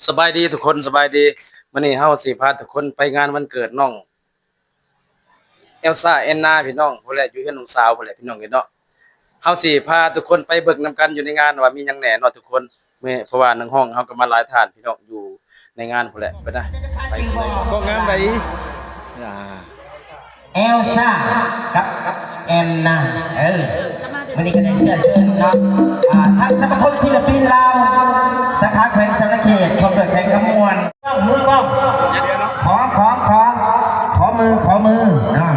ສະບາຍດີທຸກຄົນ ສະບາຍດີ. ມື້ນີ້ເຮົາຊິພາທຸກຄົນໄປງານວັນເກີດນ້ອງ ແອວຊາ ແອນນາ ພີ່ນ້ອງ ພຸ້ນແຫຼະ ຢູ່ເຮືອນນ້ອງສາວພຸ້ນແຫຼະ ພີ່ນ້ອງເອີຍເນາະ. ເຮົາຊິພາທຸກຄົນໄປເບິ່ງນຳກັນຢູ່ໃນງານວ່າມີຫຍັງແດ່ເນາະທຸກຄົນ. ແມ່ ເພາະວ່ານັກຮ້ອງເຮົາກໍມາຫຼາຍທ່ານ ພີ່ນ້ອງ ຢູ່ໃນງານພຸ້ນແຫຼະ. ໄປເດີ້ ໄປເລີຍ. ກໍງາມໃດ໋ ອ່າ ແອວຊາກັບແອນນາ ເອີ ມື້ນີ້ກໍໄດ້ເຊື້ອເຊີນເນາະ ອ່າ ທັງສະມາຄົມສິລະປິນລາວ ສາຂາແຂວງສະຫວັນນະເຂດ ພ້ອມດ້ວຍແຂວງຄຳມ່ວນ. ມືກ້ອງ ຂໍ ຂໍ ຂໍ ຂໍມື ຂໍມືເນາະ.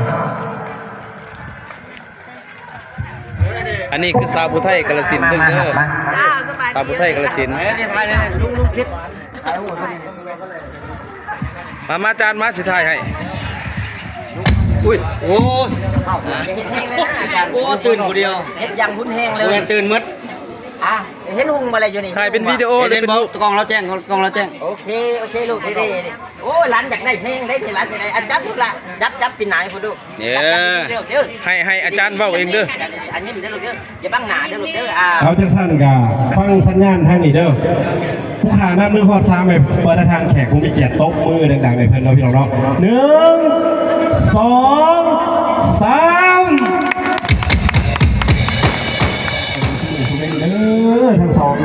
ອັນນີ້ຄືສາວຜູ້ໄທກາລະສິນເດີ ມາ ມາ ມາ ສາວຜູ້ໄທກາລະສິນ. ເອີ ຖ່າຍເລີຍ ລຸງ ລຸງ ຄິດ ຖ່າຍຮູບ. ມາ ມາ ຈານມາ ຊິຖ່າຍໃຫ້. ອຸ້ຍ ໂອ້ຍ ເຮັດແຮງເລີຍນະອາຈານ. ໂອ້ ຕື່ນຜູ້ດຽວ ເຮັດຢ່າງຮຸນແຮງເລີຍ ແມ່ນຕື່ນໝົດ. ອ່າ ເຫັນຮຸ່ງບໍ່ລະຢູ່ນີ້? ຖ່າຍເປັນວິດີໂອ ເຫັນ ເຫັນບໍ່? ກ້ອງລາວແຈ້ງ ກ້ອງລາວແຈ້ງ. ໂອເຄ ໂອເຄລູກ ດີໆ. ໂອ້ ຫຼານຢາກໄດ້ແຮງເດ້ນີ້ ຫຼານຢາກໄດ້. ອ່ະ ຈັບລູກຫຼານ ຈັບ ຈັບປີນາໃຫ້ພຸ້ນລູກ. ເອີ ໃຫ້ ໃຫ້ອາຈານເວົ້າເອງເດີ ອັນນີ້ເດີລູກເດີ ຢ່າບັງໜ້າເດີລູກເດີ. ອ່າ ເອົາຈັ່ງຊັ້ນກະຟັງສັນຍານທາງນີ້ເດີ. ຜູ້ຂ້ານັບໜຶ່ງຮອດສາມໃຫ້ປະທານແຂກຜູ້ມີກຽດຕົບມືດັງໆໃຫ້ເພິ່ນເນາະ ພີ່ນ້ອງເນາະ. ໜຶ່ງ ສອງ ສາມ. ເດີ ທັງສອງ ເ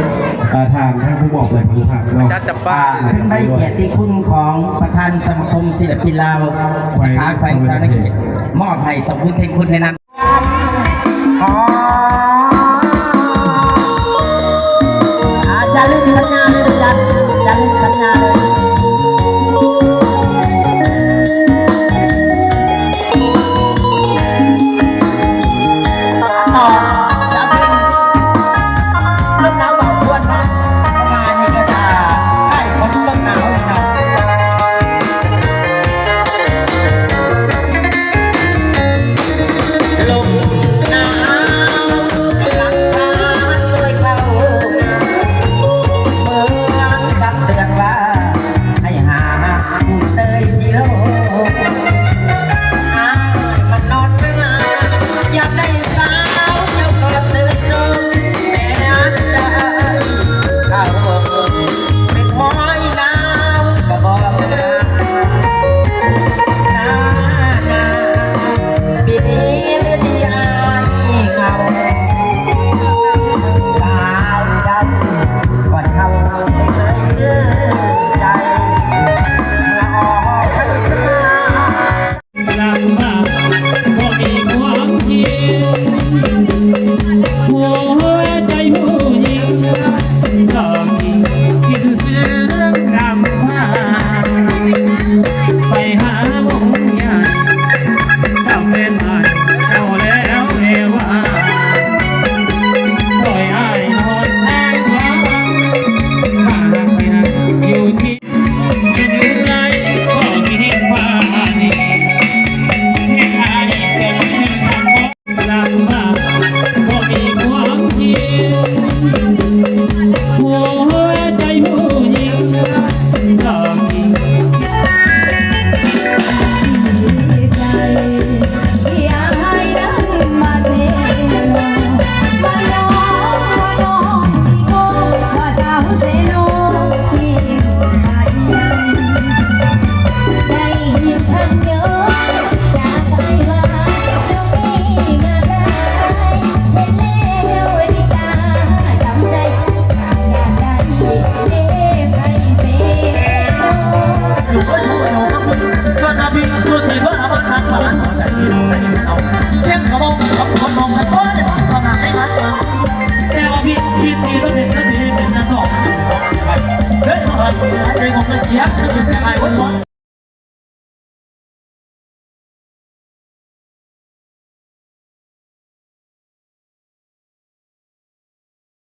ອີ ທ່ານ ທັງຜູ້ມອບ ແລະ ຜູ້ຮັບເນາະ ຈັດຈຳປາ ເປັນໃບກຽດຕິຄຸນຂອງປະທານສະມາຄົມສິລະປິນລາວ ສາຂາແຂວງສະຫວັນນະເຂດ ມອບໃຫ້ ຂອບຄຸນ ເທັງຄຸນແນະນຳ. ອໍ ອ່າ ຢ່າລືມສັນຍາເດີອາຈານ ຢ່າລືມສັນຍາເດີ. ຕອນສາມເພັງ ລົມໜາວເບົາຄວນເນາະ ເພາະວ່ານີ້ກໍຈະທ້າຍຝົນຕົ້ນໜາວນີ້ເນາະ. ລົມໜາວກຳລັງພາສວຍເຂົ້າມາ ເໝືອນຄຳເຕືອນວ່າ ໃຫ້ຫາຜູ້ເຕີຍທີ່ໂລກ ອ້າຍມັນນອນໜ້າ ຢາກໄດ້ສາວເຈົ້າກໍເຊີນຊົມ ແມ່ນໄດ້ເຂົ້າ ເປັນຫ້ອຍໜາວກໍບໍ່ງາມ ໜ້າໜາວ ປີນີ້ເລີຍທີ່ອ້າຍເຫງົາ ສາວເຈົ້າ ກ່ອນເຮົາໄດ້ເຄີຍຊື່ໃຈ ເມື່ອອອກພັນສາ ລຳບາກບໍ່ມີຄວາມຄິດ ຫົວໃຈຜູ້ຍິງຕ້ອງກິນຊິນເສືອລຳບາກ ໄປຫາໝໍໃຫຍ່ ເອົາແຟນໃໝ່ເອົາແລ້ວແລວ່າ ປ່ອຍອ້າຍນອນອ້າຍຄວາມ ມາຫາເມຍຢູ່ທີ່